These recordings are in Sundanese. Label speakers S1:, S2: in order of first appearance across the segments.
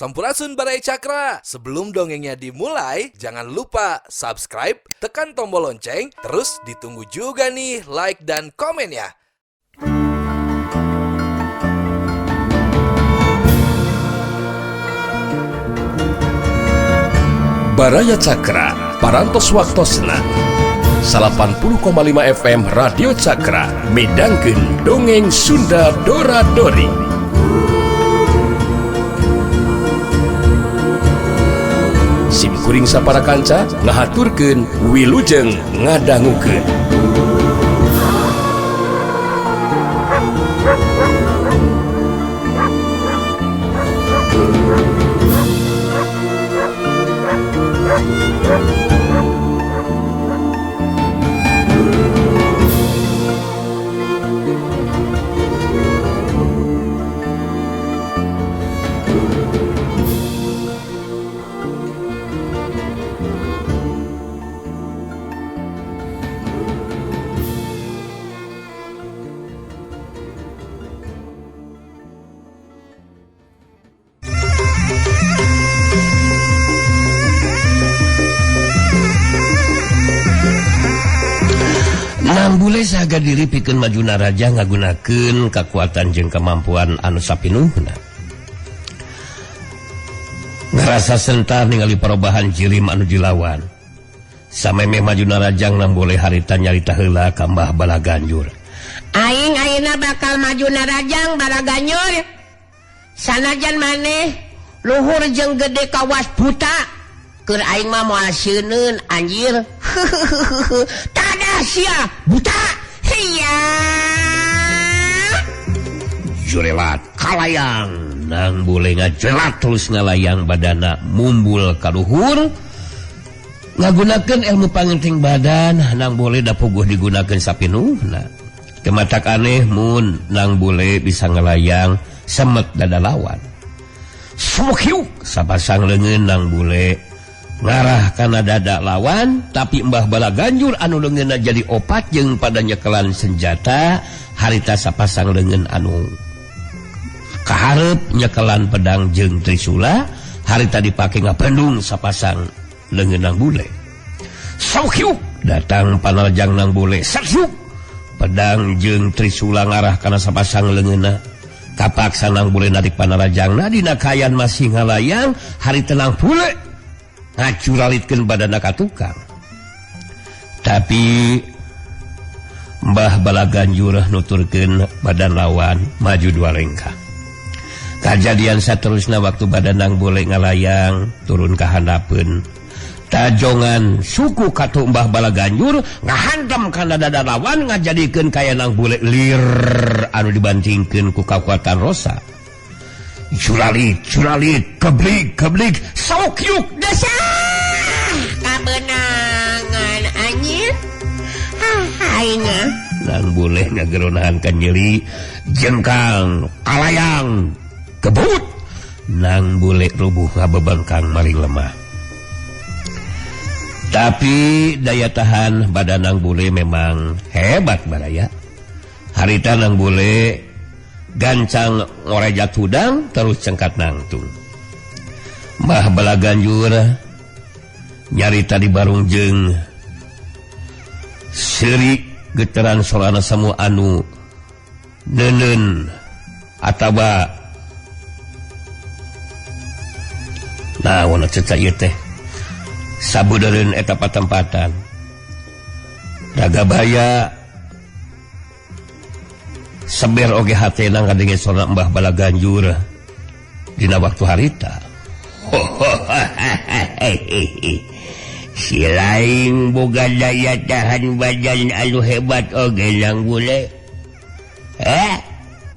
S1: Sampurasun, Baraya Cakra. Sebelum dongengnya dimulai, jangan lupa subscribe, tekan tombol lonceng, terus ditunggu juga nih like dan komennya.
S2: Baraya Cakra, Parantos Waktosna 80,5 FM Radio Cakra midangkeun dongeng Sunda Dora Dori. Sim kuring sapara kanca ngahaturkeun wilujeng ngadangukeun.
S3: Nang bule saga diri pikeun maju naraja ngagunakeun kakuatan jeung kemampuan anu sapinuhna. Ngarasa sentar ningali perubahan jirim anu dilawan. Samemeh maju narajang nang boleh harita nyarita heula ka Mbah Balaganjur.
S4: Aing ayeuna bakal maju narajang Balaganjur. Sanajan maneh luhur jeung gede kawas buta. Keur aing mah moal seuneun anjir. Tadah sia buta. Hiya.
S3: Jurelat kalayang nang boleh ngajelat terus ngalayang badana mumbul ka luhur. Ngagunakeun ilmu pangenting badan nang boleh da puguh digunakeun sapinuhna. Kematak aneh mun nang boleh bisa ngalayang semet dada lawan. Sumukyuk sapasang leungeun nang boleh ngarah kana dada lawan, tapi Mbah Balaganjur anu leungeunna jadi opat jeung pada nyekelan senjata harita sapasang leungeun anu kaharep nyekelan pedang jeung trisula harita dipake ngapendung sapasang leungeun nang bule. Saukyuk datang panarjang nang bule, sakyuk pedang jeung trisula ngarah kana sapasang leungeunna. Kapaksa nang bule narik panarjangna dina kayan masih ngalayang harita nang bule ngacuralitkeun badana ka tukang. Tapi Mbah Balaganjur nuturkeun badan lawan maju dua lengkah. Kajadian saterusna waktu badan nang boleh ngalayang turun ka handapeun. Tajongan suku katu Mbah Balaganjur ngahantam kana dada lawan ngajadikeun kaya nang boleh lir anu dibantingkeun ku kakuatan rosa. Curalit, curalit, keblik, keblik, saukyuk,
S4: desa kabenangan anjir. Aingnya
S3: nang boleh ngageronahan kan nyeri jengkang, kalayang, kebut. Nang boleh rubuh ngabebengkang maling lemah. Tapi daya tahan badan nang boleh memang hebat baraya. Harita nang boleh gancang ngorejat hudang terus cengkat nangtung. Mbah Balaganjur nyarita di barung jeung seuri geteran sorana samu anu neuneun atawa naon ceca ieu teh sabeudereun eta patempatan. Raga baya seber oge hatena ngadenge sora Mbah Balaganjur dina waktu harita.
S4: Si lain boga daya tahan badan anu hebat oge nang bule.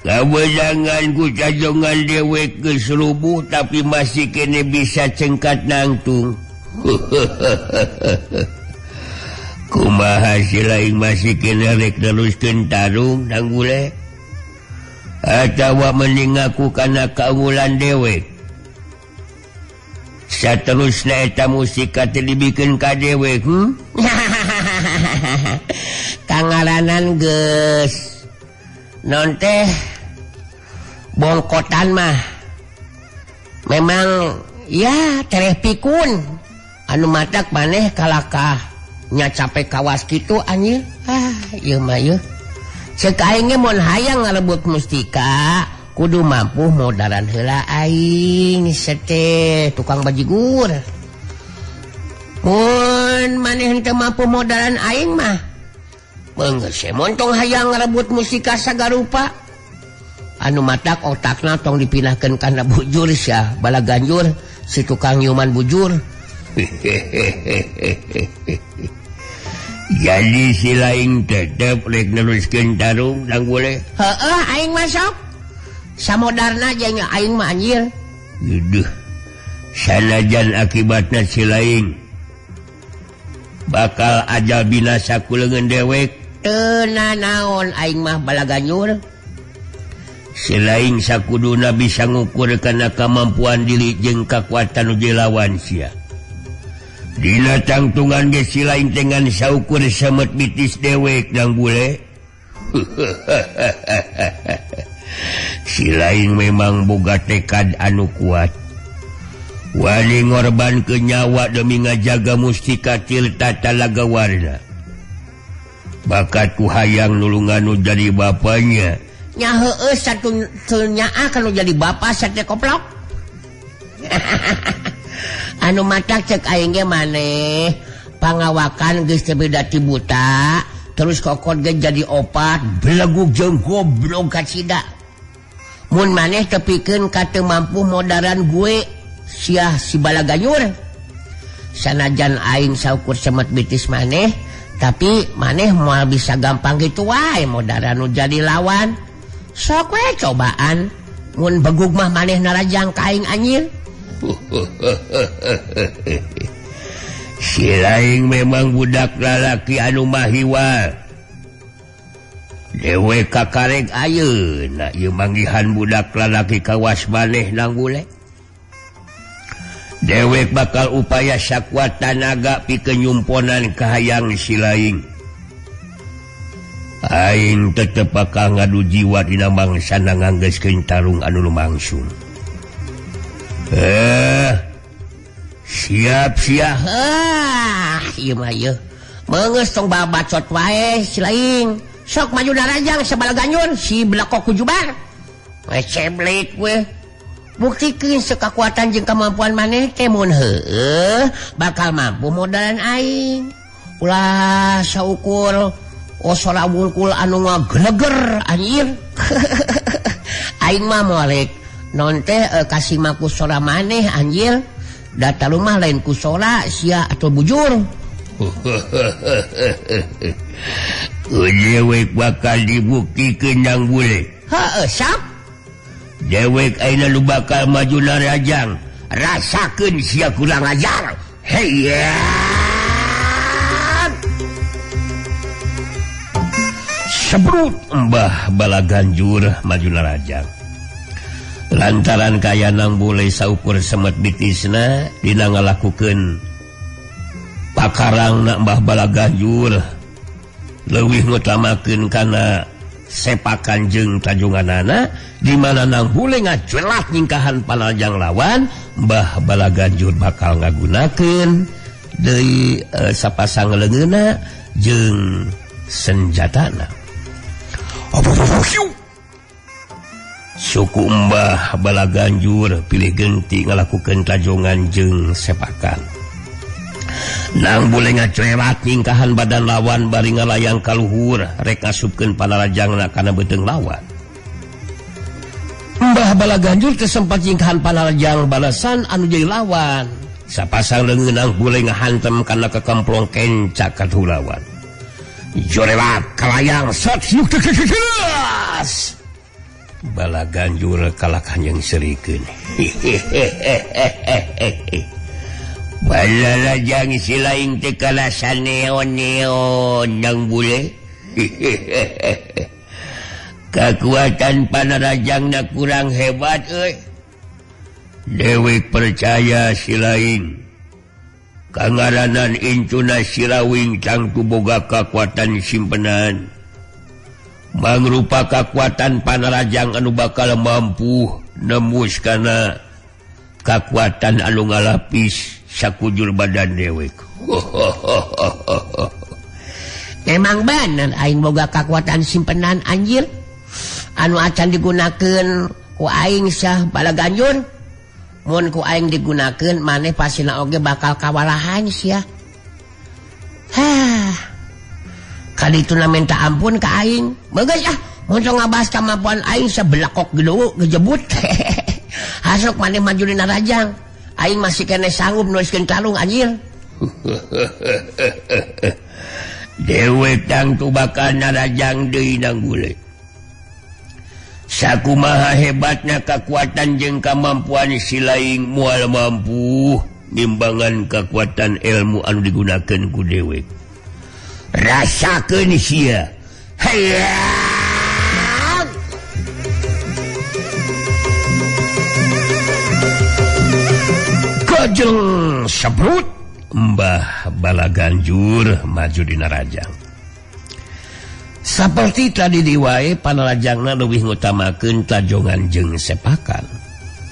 S4: Kabeunangan ku cajongan dewek geus rubuh tapi masih kene bisa cengkat nangtung. Kumaha si lain masih kene rek neruskeun tarung nang bule? Atawa mending ngaku kana kaunggulan dewek. Saterusna eta musika teh dibikeun ka dewek. Kangaranan geus non teh bongkotan mah Memang ya tereh pikun anu matak maneh kalakah nya capek kawas kitu anjir. Ah ieu mah ieu. Ceuk aing ge mun hayang ngarebut mustika kudu mampu modaran heula aing sete tukang bajigur. Mun maneh henteu mampu modaran aing mah beunggeus montong hayang ngarebut mustika sagarupa. Anu matak otakna tong dipindahkeun kana bujur sia balaganjur si tukang nyuman bujur.
S3: Jadi si lain tetep rek neruskeun tarung Nang Bule.
S4: Heeh, aing mah sok. Samodarna jeung aing mah anjir.
S3: Duh. Sanajan akibatna si lain bakal ajal binasa ku leungeun dewek.
S4: Teu nanaon aing mah balaganjur.
S3: Si lain sakuduna bisa ngukur kana kamampuan diri jeung kakuatan nu dilawan sia. Dina tangtungan ge si lain dengan saukur semet bitis dewek Nang Bule. Si lain memang boga tekad anu kuat. Wani ngorbankeun nyawa demi ngajaga mustika Tirta Talaga Warna. Bakat ku hayang nulungan nu jadi bapanya.
S4: Nya heueuh satu nyaah kalau jadi bapa sate koplok. Anu matak cek aing ge maneh pangawakan geus teu beda ti buta terus kokot ge jadi opat belegug jeung goblok kacida. Mun maneh tepikeun ka teu mampu modaran gue sia si balaganyur. Sanajan aing saukur semet bitis maneh tapi maneh moal bisa gampang kitu wae modaran nu jadi lawan. Sok we cobaan mun begug mah maneh narajang ka aing anjir.
S3: Si lain memang budak lalaki anu mahiwal. Dewek kakarek ayeuna ieu manggihan budak lalaki kawas maneh Nang Bule. Dewek bakal upaya sakuat tanaga pikeun nyumponan kahayang si lain. Aing tetep bakal ngadu jiwa dina mangsana nganggeuskeun tarung anu lumangsung. Siap siap.
S4: Ah, ieu mah ieu. Meungeus tong babacot wae si lain. Sok maju narajang sabalaganyun si belakok kujubar. We ceblik we. Buktikeun sekakuatan jeung kemampuan maneh teh mun heueuh bakal mampu modalan aing. Ulah saukur osora wungkul anu ngageleger anjir. Aing mah moal non teh kasih maku sora maneh anjir. Data rumah lain ku sora sia atau bujur.
S3: Dewek bakal dibuktikeun Nang Bule.
S4: Heeh, sap.
S3: Dewek ayeuna nu bakal maju narajang. Rasakeun sia kurang ajar. Hey. Sebrut Mbah Balaganjur maju narajang. Lantaran kaya Nang Bule saukur semet bitisna dina ngalakukeun pakarang na Mbah Balaganjur leuwih ngutamakeun kana sepakan jeung tajunganana di mana Nang Bule ngacelat nyingkahan panajang lawan. Mbah Balaganjur bakal ngagunakeun deui sapasang leungeunna jeung senjatana. Suku Mbah Balaganjur pilih genti ngalakukeun tajongan jeung sepakan. Nang Bule ngacelat nyingkahan badan lawan bari ngalayang kaluhur rek ngasupkeun panarajangna kana beuteung lawan. Mbah Balaganjur teu sempat nyingkahan panarajang balasan anu jadi lawan. Sapasang leungeun Nang Bule ngahantem kana kekemplong kenca ka lawan. Jorelat kalayang sat hiuk keras. Balaganjur kalah kanjeng serikeun. Balalajang si lain teh kalah saneon-neon Nang Bule. Kekuatan panarajangna kurang hebat euy. Dewek percaya si lain. Kangaranan incuna Sirawing tangtu boga kakuatan simpenan. Mangrupa kakuatan panarajang anu bakal mampu nembus kana Kakuatan anu ngalapis sakujur badan dewek.
S4: Emang bener aing boga kakuatan simpenan anjir. Anu acan digunakeun ku aing sah Balaganjur. Mun ku aing digunakeun maneh pasina oge bakal kawalahan sia. Hah. Kadituna minta ampun ka aing. Bagus ah, mun ngabahas kemampuan aing sebelakok gedeuk ngejebut. Hasuk maneh maju dina rajang. Aing masih kene sanggup nuliskeun kalung anjir.
S3: Dewek tangtu bakal narajang deui nang bule. Sakumaha hebatna kakuatan jeung kamampuan si laing moal mampu nimbangan kakuatan ilmu anu digunakeun ku dewek. Rasakeun sia. Hayang.
S2: Kajeng sebrut Mbah Balaganjur maju dina rajang.
S3: Saperti tadi diwae panarajangna leuwih ngutamakeun tajongan jeung sepakan.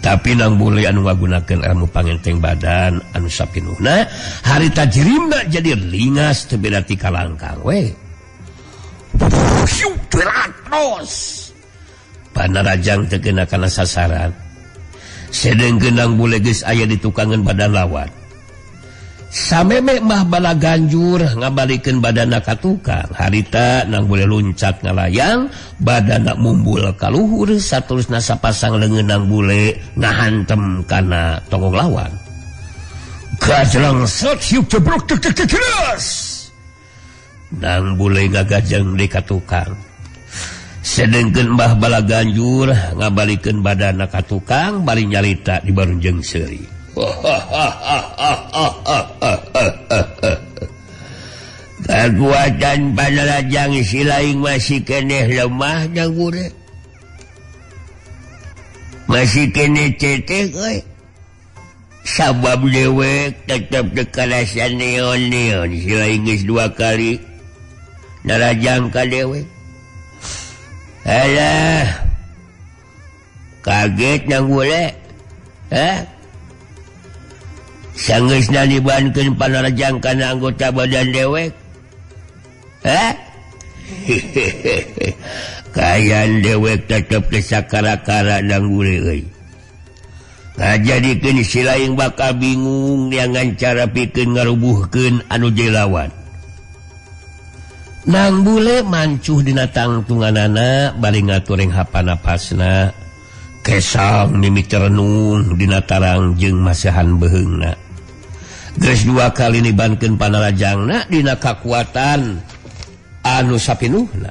S3: Tapi nang bule anu ngagunakeun ilmu pangenteng badan anu sapinuhna harita jirimna jadi lingas teu beda ti kalangkang we. Panarajang teu kena kana sasaran. Sedengkeun nang bule geus aya di tukangan badan lawan. Sameme Mbah Balaganjur ngabalikeun badanna ka tukang, harita nang bule luncat ngalayang, badanna mumbul ka luhur, saterusna sapasang leungeun nang bule ngahantem kana tonggong lawan. Gajleng set hiup jebruk tek tek tek. Nang bule ngagajeng di ka tukang. Sedengkeun Mbah Balaganjur ngabalikeun badanna ka tukang bari nyarita di barunjeung seuri. Kekuatan panarajang si laing masih keneh lemah nang bule. Masih keneh cetek euy. Sabab dewek tetep dekarasan neon-neon si laing geus dua kali narajang ka dewek. Alah. Kaget nang bule. Hah? Sanggeusna dibankeun panarajang kana anggota badan dewek. Hah? Kayan dewek tetep teu sakara-kara nang bule euy. Ngajadikeun si laing bakal bingung neangan cara pikeun ngarubuhkeun anu jelawan.
S2: Nang bule mancuh dina tangtunganana bari ngatureng hapanapasna. Kesang mimiti renung dina tarang jeung masihan beheungna. Geus dua kali nibankeun panarajangna dina kakuatan anu sapinuhna.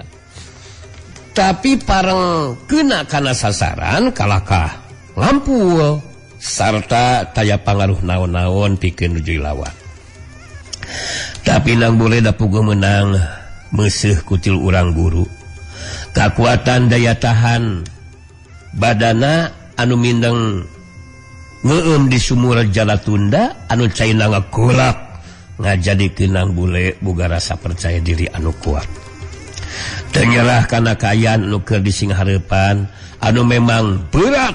S2: Tapi pareng kena kana sasaran kalakah ngampul sarta taya pangaruh naon-naon pikeun nuju lawan. Tapi nang bule da puguh meunang meuseuh kutil urang guru. Kakuatan daya tahan badana anu mindeng ngeum di sumur Jalatunda anu caina ngagolak ngajadikeun nang bule boga rasa percaya diri anu kuat. Teu nyerah kana kaayaan nu keur disinghareupan anu memang berat.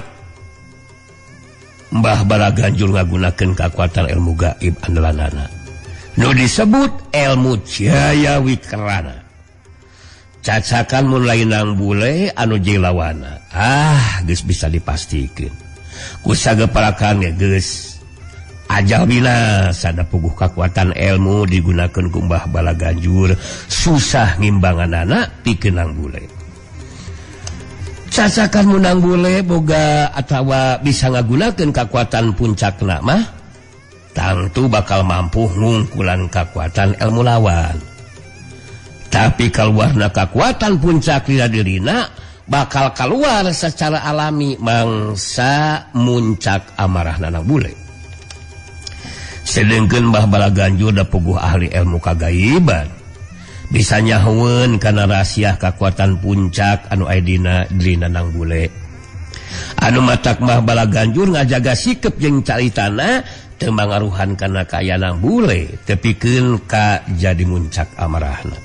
S2: Mbah Balaganjur ngagunakeun kakuatan ilmu gaib andalanana nu disebut ilmu Jaya Wikrana. Cacakan mun lain nang bule anu jilawana. Ah, geus bisa dipastikeun. Ku sageparakan geus ajal binasa da puguh kakuatan ilmu digunakeun ku Mbah Balaganjur susah ngimbanganana pikeun nang bule. Cacakan mun nang bule boga atawa bisa ngagunakeun kakuatan puncakna mah tangtu bakal mampu ngungkulan kakuatan ilmu lawan. Tapi keluarna kekuatan puncak dina dirina bakal keluar secara alami mangsa muncak amarahna nang bule. Sedengkeun Mbah Balaganjur da puguh ahli ilmu kagaiban. Bisa nyahueun kana rahasia kekuatan puncak anu aya dina dirina nang bule. Anu matak Mbah Balaganjur ngajaga sikep jeung caritana teu mangaruhan kana kaayaan nang bule tepikeun ka jadi muncak amarahna.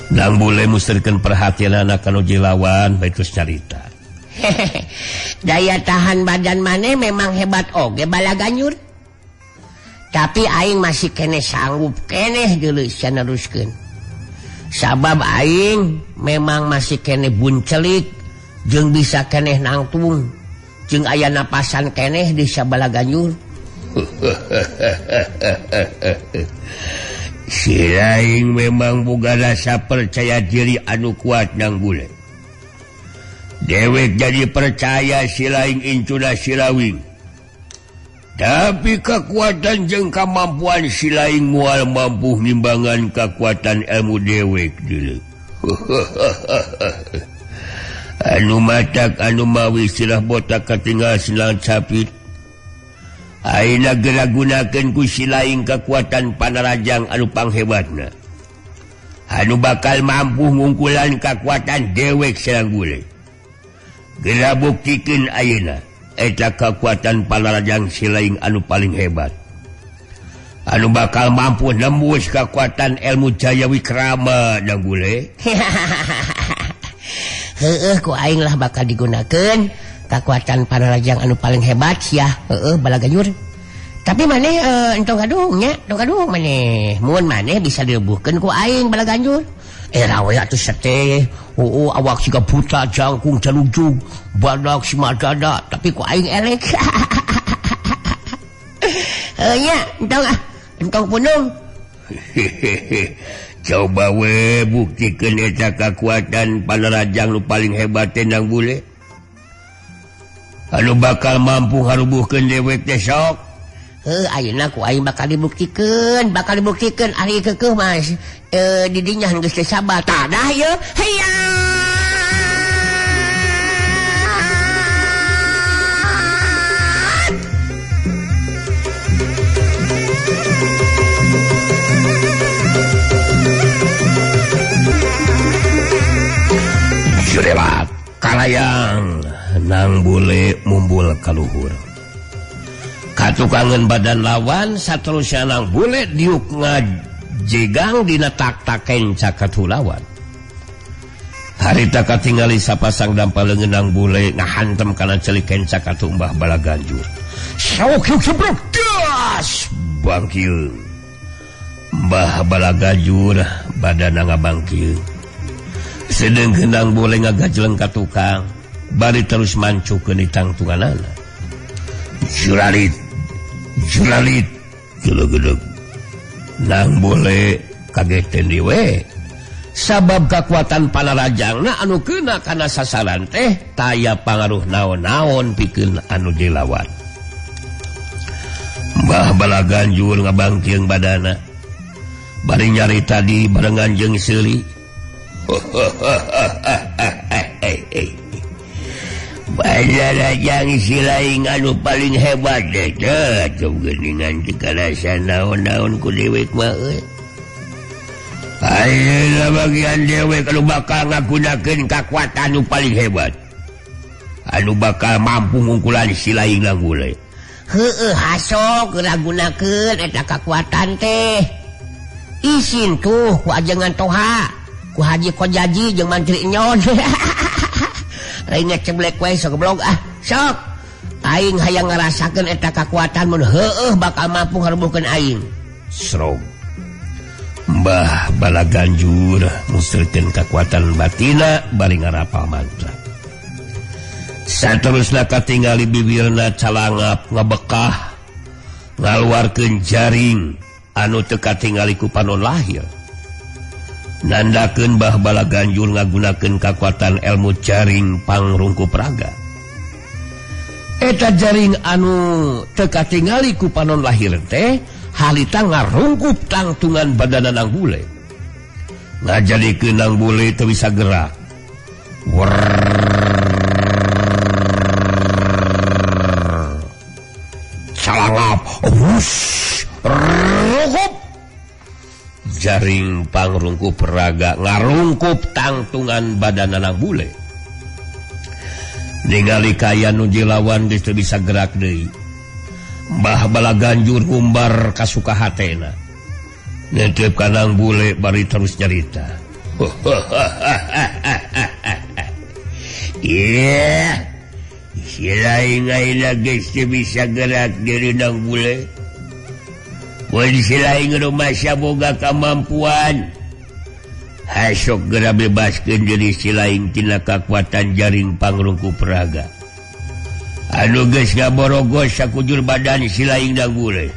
S2: Nang bule musterkeun perhatianana kana jilawan bae terus carita.
S4: Daya tahan badan maneh memang hebat oge Balaganyur. Tapi aing masih keneh sanggup keneh geuleuh sia neruskeun. Sabab aing memang masih keneh buncelik jeung bisa keneh nangtung jeung aya napasan keneh di sia Balaganyur.
S2: Si laing memang boga rasa percaya diri anu kuat nang bule. Dewek jadi percaya si laing incuna si lawing. Tapi kekuatan jeung kemampuan si laing moal mampu nimbangan kekuatan ilmu dewek deuleu. Anu matak anu mawi sirah botak katinggal silang capit. Ayeuna geura gunakeun ku si laing kekuatan panarajang anu panghebatna. Anu bakal mampu ngungkulan kekuatan dewek sareng bule. Geura buktikeun ayeuna eta kekuatan panarajang si laing anu paling hebat. Anu bakal mampu nembus kekuatan ilmu Jaya Wikrama nang bule.
S4: Heueuh ku aing lah bakal digunakeun kekuatan panarajang anu paling hebat sia. Heueuh Balaganyur. Tapi maneh entong gaduh nya, entong gaduh maneh. Mun maneh bisa direbuhkeun ku aing Balaganyur. Rawe atuh sete. Oh, awak siga buta jangkung jalujug, badak si madada, tapi ku aing elek. Heuh nya, entong ah, entong punung.
S2: Coba we buktikeun eta kekuatan panarajang nu paling hebat teh nang bule. Anu bakal mampu ngarubuhkeun dewek teh sok.
S4: Heuh, ayeuna ku aing bakal dibuktikan ari keukeuh mas. Didinya geus teu sabar. Tadah yeuh. Hayya.
S2: Jurelat kalayang nang bule mumbul kaluhur. Katukangan badan lawan saterusna nang bule diuk ngajegang dina tak-taken cakatu lawan. Harita katingali sapasang dampal leungeun nang bule ngahantem kana celik kenca katu Mbah Balaganjur. Sauk yuk sebrok das bangkil. Mbah Balaganjur badana ngabangkil. Sedengkeun nang bule ngagajleng ka tukang bari terus mancukeun di tangtunganana. Juralit juralit gelegedeg nang bule kageteun deui sabab kekuatan panarajangna anu keuna kana sasaran teh taya pangaruh naon-naon pikeun anu dilawan. Mbah Balaganjur ngabangkeung badana bari nyarita di barengan jeung seuli. Panarajang si laing anu paling hebat deh teh geuningan teu karasa naon-naon ku dewek mah euy. Ayeuna bagian dewek anu bakal ngagunakeun kakuatan anu paling hebat. Anu bakal mampu ngungkulan si laing langgule.
S4: Heueuh hasok geura gunakeun eta kakuatan teh. Isin tuh ku ajengan Toha, ku Haji Kojaji jeung Mantri Nyon. Lainnya ceblek we sok goblok ah. Sok aing hayang ngarasakeun eta kakuatan mun heueuh bakal mampu ngarubuhkeun aing.
S2: Srog. Mbah Balaganjur musrikeun kakuatan batina bari ngarapal mantra. Saterusna katingali bibirna calangap ngebekah ngaluarkeun jaring anu teu katingali ku panon lahir. Nandakeun Mbah Balaganjur ngagunakeun kakuatan ilmu jaring pangrungkup raga. Eta jaring anu teu katingali ku panon lahir teh harita ngarungkup tangtungan badana nang bule. Ngajadikeun nang bule teu bisa gerak. Calangap, wush, rungkup. Jaring pangrungkup raga ngarungkup tangtungan badana nang bule. Ningali kaya nu dilawan geus teu bisa gerak deui. Mbah Balaganjur ngumbar kasuka hatena. Nitip ka nang bule bari terus nyarita. Iya, si lain ayeuna geus teu bisa gerak diri Nang Bule. Mun si lain rumasa boga kamampuan, hasok geura bebaskeun diri si lain tina kakuatan jaring pangrungku peraga. Anu geus ngaborogos sakujur badan si lain Nang Bule.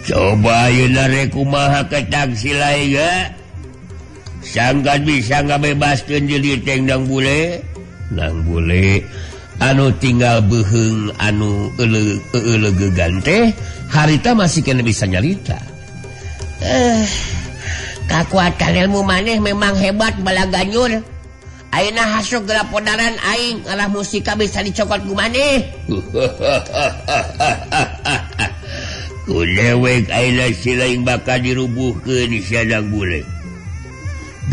S2: Coba ayeuna rek kumaha ketak si lain ge? Sangkan bisa ngabebaskeun diri teh Nang Bule. Nang Bule anu tinggal beuheung anu euleuh-eulegegan teh harita masih kena bisa nyarita.
S4: Kakuatan ilmu maneh memang hebat Balaganyur. Ayeuna hasuk geura podaran aing ngalah musika bisa dicokot ku maneh.
S2: Ku dewek ayeuna si lain bakal dirubuhkeun si Nang Bule.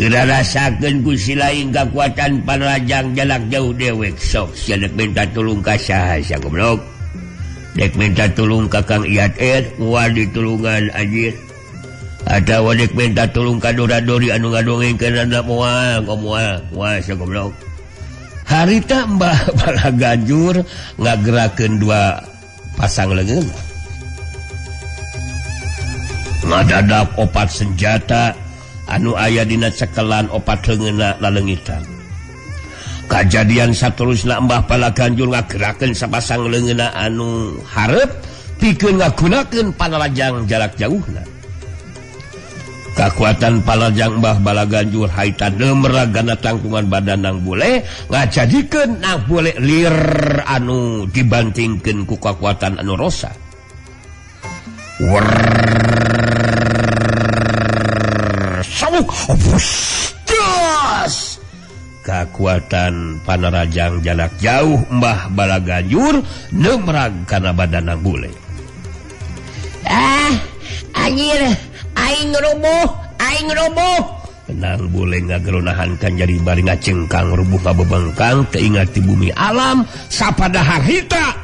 S2: Geura rasakeun ku si lain kakuatan panrajang jarak jauh dewek sok sia dek minta tulung ka saha sia goblok. Dek minta tulung ka Kang Iyat moal ditulungan anjir. Atawa dek minta tulung ka Dora-dori anu ngadongengkeun moal moal moal sia goblok. Harita Mbah Balaganjur ngagerakeun dua pasang leungeun. Ngadadak opat senjata anu aya dina cekelan opat leungeunna laleungitan. Kajadian saterusna Mbah Balaganjur ngagerakeun sapasang leungeunna anu hareup pikeun ngagunakeun panalajang jarak jauhna. Kakuatan panalajang Mbah Balaganjur haita nemeragana tangtungan badan Nang Bule ngajadikeun Nang Bule lir anu dibantingkeun ku kakuatan anu rosa. Kakuatan panarajang jarak jauh Mbah Balaganjur nemerag kana badan Nang Bule.
S4: Anjir, aing rubuh, aing rubuh.
S2: Nang Bule ngageronahan kan jari bari ngacengkang rubuh ngabebengkang teu ingat di bumi alam sapada harita